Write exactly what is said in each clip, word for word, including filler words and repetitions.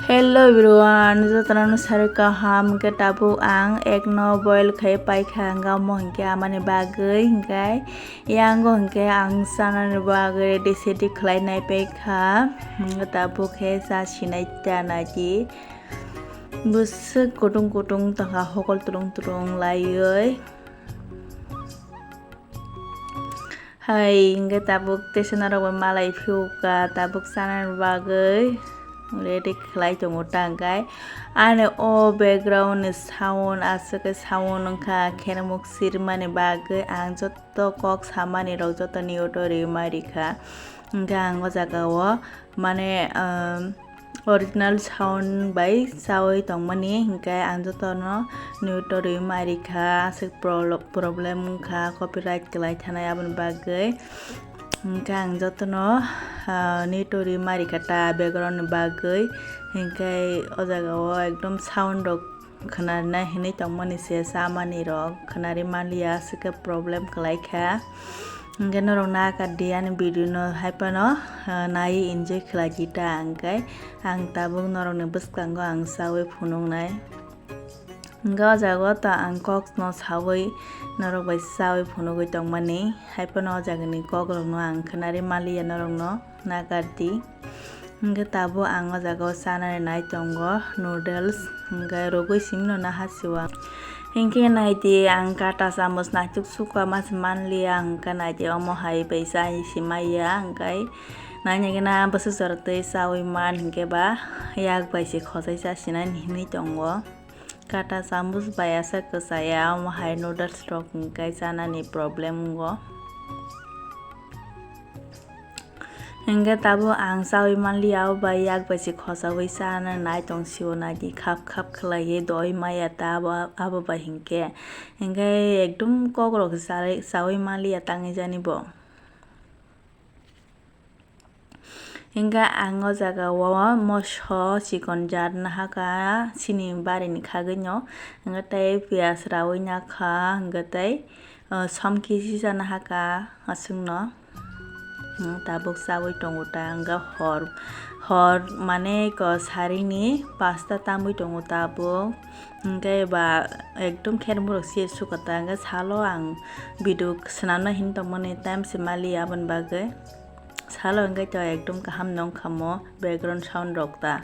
Hello everyone, jotono no sari kaham. Hingke tabuk ang egg no boil khai paikha, hingke amo hingke amani bagwi, hingke yango hingke ang chanani bagwi ready sedi khlai nai paikha. Hingke tabuk khe cha sinai ta naidi. Bwswk kutung kutung tongkha, hokol tulung tulung laiwi. Hai, hingke tabuk teisa norok bai malai phiyokha, tabuk chanani bagwi ready khlai tongo ta hingke. Ani o background ni sound, aswk khe sound wngkha, khenamuk sirmani bagwi ang joto kok samani rok joto ni auto rima rikha. Hingke ang o jaga o mane, um, original sound bai chawi tongmani, hingke ang jotono newton rwi ma rikha, aswk pro-, problem wngkha, copyright kwlai thanai aboni bagwi. Hingke ang jotono, ah, newton rwi ma rikha ta background ni bagwi, hingke o jaga o ekdom sound rok khwnarina hinwi tongmani se chamani rok khwnari manliya, aswk khe problem kwlai kha. Hingke norok nakardi ani video no hai phano, ah, naiwi enjoy khlai di ta, hingke ang tabuk norokni bwskango ang chawi phunuknai. Hingke o jaga o ta ang kok no sawi norok bai chawi phunugwi tongmani, hai phano o jagani kok rok no ang khwnari manliya norok no. Nagardi. Hingke tabuk ang o jaga o chanani nai tongo noodles, hingke rwgwi simi no naha siwa. Hingke naidi ang kata chamus naituk sukha mas manliya, hingke naidi omo hai bai chai si maya, hingke nainigena bwswk jora twi chawi man hingke ba yak bai se khojai cha sinani hinwi tongo. Kata chamus bai aswk kwchaya, omo hai noodles rok hingke chanani problem wngo. Hingke tabuk ang chawi manliya, o bai yak bai se khochawi chana nai tong sio, naidi khap khap khlaiwi doi maya ta abo, abo bai hingke. Hingke ekdom kok rok se chawi manliya tangwi jani bo. Hingke ang o jaga o moso chikon jar nahaka chini barini khagwi no, hingke tei piyaj rawi nakha, hingke tei, o, somkisi cha nahaka aswk no. Hmm, tabuk chawi tongo ta, hingke hor, hor mane ko sarini pasta tamwi tongo tabuk. Hingke ba ekdom khermorok se sukha ta, hingke salo ang video swnamna hin tongmani time se mali aboni bagwi. Salo hingke to ekdom kaham nongkhamo background sound rok ta.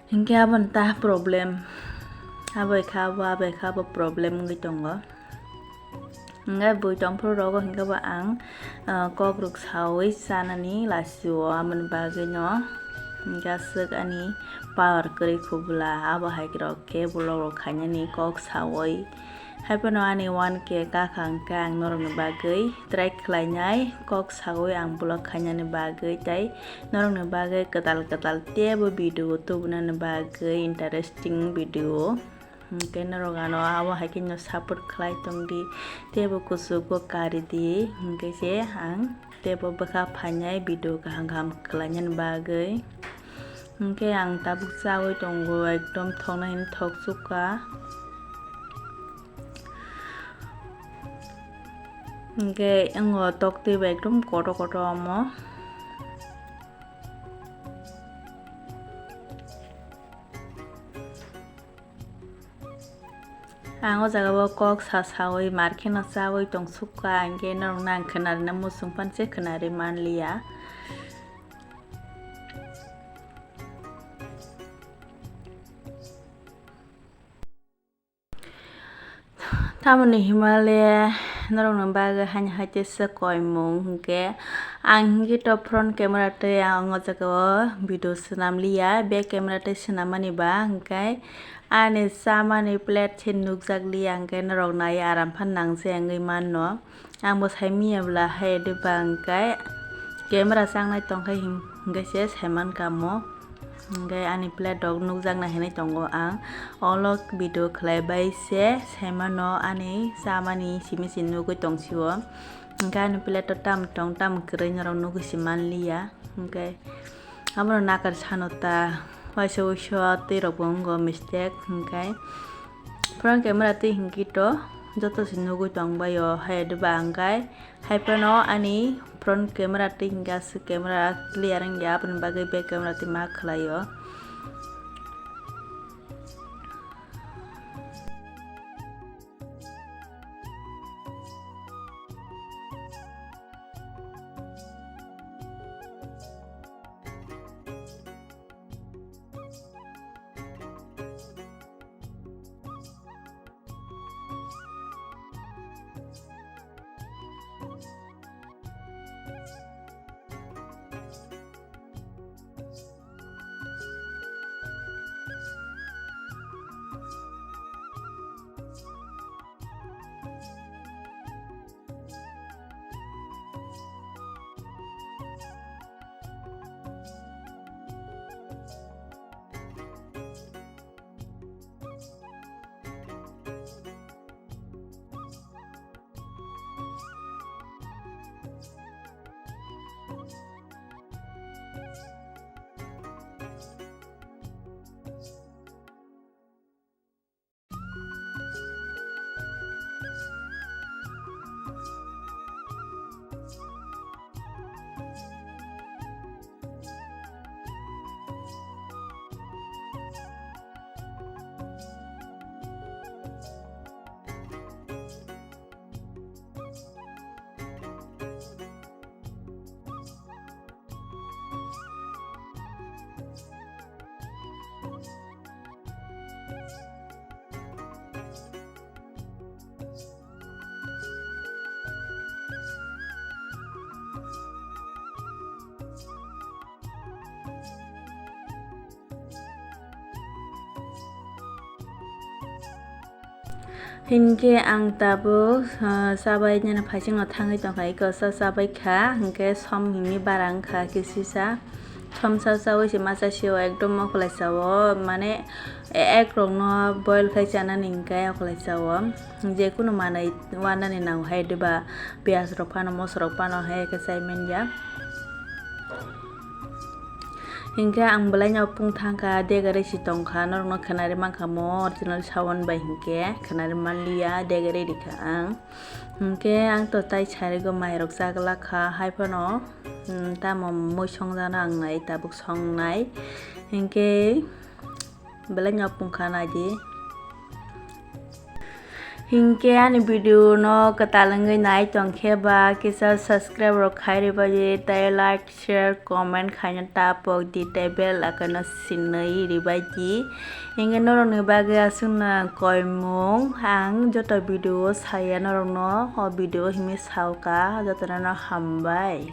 Hingke aboni ta problem. Abo ekha abo, abo ekha abo problem wngwi tongo. Hingke bui tongphuru rogo hingke bo ang, ah, kok rok sawi chanani lasio, aboni bagwi no hingke aswk ani power kwrwi kubula, abo hai rok khe vlog rok khainani kok sawi. Hai phano ani one K kakha hingke ang norokni bagwi try khlainai kok sawi ang vlog khainani bagwi, tei norokni bagwi kwtal kwtal teibo video tubunani bagwi interesting video. Hingke norok ano abo hai khe no support khlai tongdi, teibo kuchugo karidi, hingke se ang teibo bwkha phainai video kaham kaham khlainani bagwi. Hingke ang tabuk chawi tongo, ekdom thokna hini thok chukha. Hingke wngo toktwi bo ekdom kotor kotor omo. Ang o jaga o kok sa sawi mar kheno chawi tong sukha, hingke norokno ang khwnarina muchung phan se khwnari manliya. Tamoni himale norokni bagwi haino hai tei se koimung hingke ang hingke to front camera tei ang o jaga o video swnam liya, back camera tei swnam mani ba hingke ani chamani plate se nukjak liya, hingke norok nai aram phan nang se wngwi manno. Ang bo sai miya bwla hai de ba hingke camera changnai tongkhe hing-, hingke se sai mankha mo. Hingke ani plate rok nukjakna hinui tongo ang. Olo video khlai bai se sai mano ani chamani simi se nugui tong sio. Hingke ani plate o tam tong tam kwrwi norok nugui se manliya. Hingke abono nakar sano ta waisa wuiso twi rok bo wngo mistake hingke. Front camera twi hingke to joto se nugui tong bai o hai de ba hingke. Hai phano ani front camera twi hingke aswk camera clear wngya, aboni bagwi back camera twi ma khlai o. Hinkhe ang tabuk, ah, chabai nini phaisingno thangwi tongkha, eko sa chabai kha, hinkhe som himwi bara wngkha kisisa. Som sa chaui se masa sio ekdom okolai sao, mane e-, ek rokno boil khai chanani hinkhe okolai sao. Jekunu manwi wanani nango hai diba, piyaj rok phano, moso rok phano hai khe chai manya. Hinkhe ang belai no pung thangkha, degare si tongkha, norokno khwnari mankha mo original sound bai hinkhe khwnari manliya, degare rikha ang. Hinkhe ang to tai sarigo mairok chaglak kha, hai phano, mm, tamo mui songjano ang nai, tabuk songnai. Hinkhe belai no pung kha naidi. Hinkhe ani video no kwtal wngwi nai tongkhe ba kisa subscribe rok khai rwbaidi tei like, share, comment khaina tapok di tei bell icon no sinwi rwbaidi. Hinkhe norokni bagwi aswkno koimung ang joto video o saya norokno o video o himwi saoka jotono no hambai.